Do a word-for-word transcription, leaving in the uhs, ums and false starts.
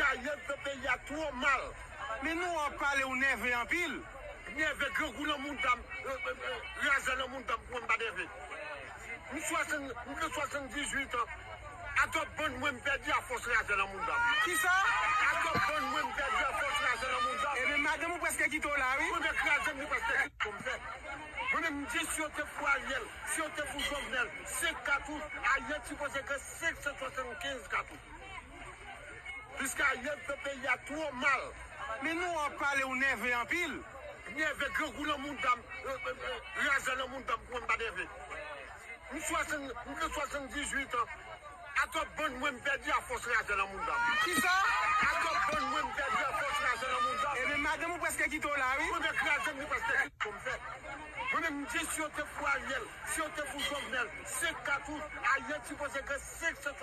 Ariel fè peyi a twò mal. Men nou wè w ap pale, ou nève anpil. Nève, grangou nan mouda m, razè nan mouda m, pou mwen m pa nève. M swasann, m gen swasanndizuit an. Atò bann mwen m pèdi afòs razè nan mouda m. Kisa? Atò bann mwen m pèdi afòs razè nan mouda m. Ebyen, madanm ou prèske kite w la, wi. Mwen menm razè m li prèske kite m fè. Mwen menm m di si yo te fou Ariel, si yo te fou Jovenel, senk katouch, Ariel sipoze gen senk san swasannkenz katouch. Piske Ariel fè peyi a twò mal. Men nou wè w ap pale, ou nève anpil. Nève, grangou nan mouda m, razè nan mouda m, pou mwen m pa nève. M swasann, m gen swasanndizuit an. Atò bann mwen m pèdi afòs razè nan mouda m. Kisa? Atò bann mwen m pèdi afòs razè nan mouda m. Ebyen, madanm ou prèske kite w la, wi. Mwen menm razè m li prèske kite m fè. Mwen menm m di si yo te fou Ariel, si yo te fou Jovenel, senk katouch, Ariel sipoze gen senk san